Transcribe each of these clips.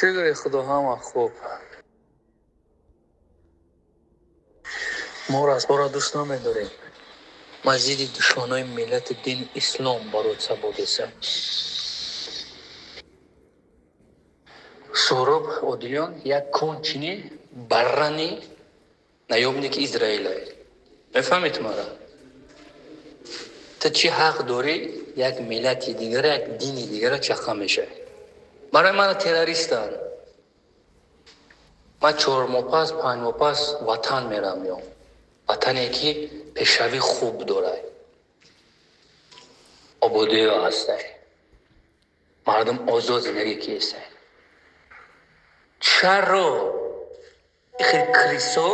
Шукри Худо, ҳама хуб. Мо расбора дӯст намедорем. Ма зидди душманои миллати дини ислом бороться будесам. Суҳроб Одилён як кончини баррани наёбники Израила. Мефаҳмед мара? Ту чӣ ҳақ дорӣ як миллати дигара, як дини дигара чақа мешавӣ? Барои мана террористанд. Ман 4 моҳ пас, 5 моҳ пас ватан мерам меом. Ватане ки пешравӣ хуб дорад. Ободиё ҳастай. Мардум озод зиндагӣ киестай. Чаро ихел крисо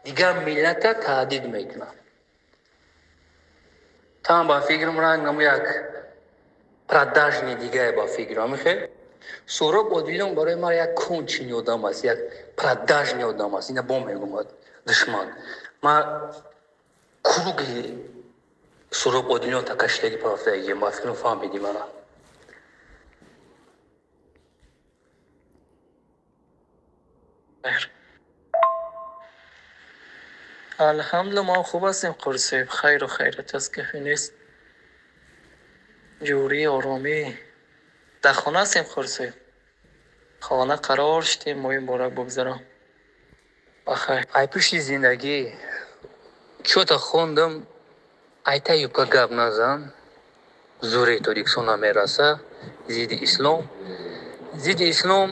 дигар миллата таҳдид мекунанд? Там ба фикрам ранг намо як продажный дигае ба фикрам мехел. Суҳроб Одилён барои ман як конченый одам аст, як продажный одам аст. Ина бо мегӯм душман. Ман круги Суҳроб Одилён такашидаги парафтагием, ба фикрам фаҳмидӣ мана. Алҳамдулилла, мо хуб ҳастем, қори соҳиб. Хайру хайрат аст, гапе нест. Ҷӯрӣ, оромӣ. Дар хона ҳастем, қори соҳиб. Хона қарор шудем, моҳи муборак бигзарон. Бахайр. Ай пушти зиндагӣ чӯта хондам, айта юбка гап назан, зури Тоҷикистон намераса, зидди ислом. Зидди ислом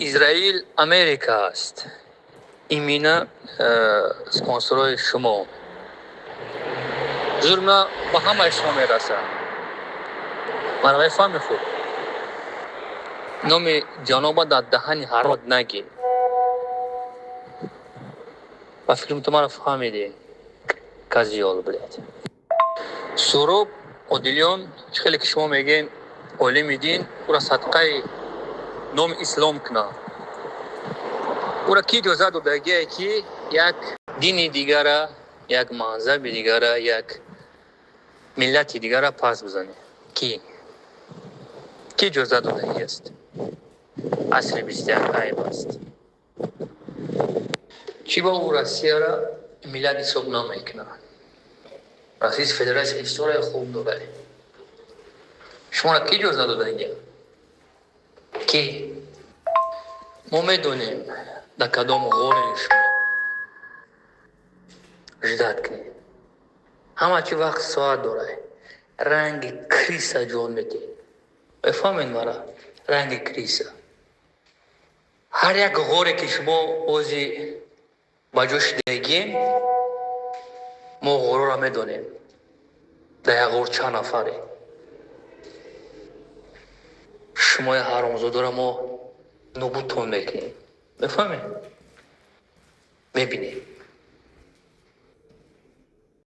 Израил, Америка аст. Именно спонсорҳои шумо. Зулма ба ҳамаи шумо мерасад. Мана мефаҳми хуб. Номи ҷаноба дар даҳани ҳарот нагир. Ба фикрам ту маро фаҳмидӣ. Козёл, блядь. Суҳроб Одилён, чӣ хеле ки шумо мегӯед, олими дин, ӯра садқаи номи ислом кунад. Ӯра кӣ иҷозат додагие ки як дини дигара, як мазҳаби дигара, як миллати дигара пас бизанед? Кӣ? Кӣ иҷозат додагӣ аст? Асри 21 айб аст. Чӣ ба ӯ Россияра миллат ҳисоб намекунад? Российская Федерация историяи хуб дорад. Шуморо кӣ иҷозат додагӣ? Кӣ? Мо медонем дар кадом ғоре шумо ждать кунед. Ҳама чи вақт соат дорад. Ранги крыса ҷон медиҳед. Мефаҳмед мара? Ранги крыса. Ҳар як ғоре ки шумо ози ба ҷо шидагием, мо ғорора медонем. Дар як ғор чанд нафаре. Шумои ҳаромзодаро мо нобудтон мекунем. Мефаҳмед? Мебинем.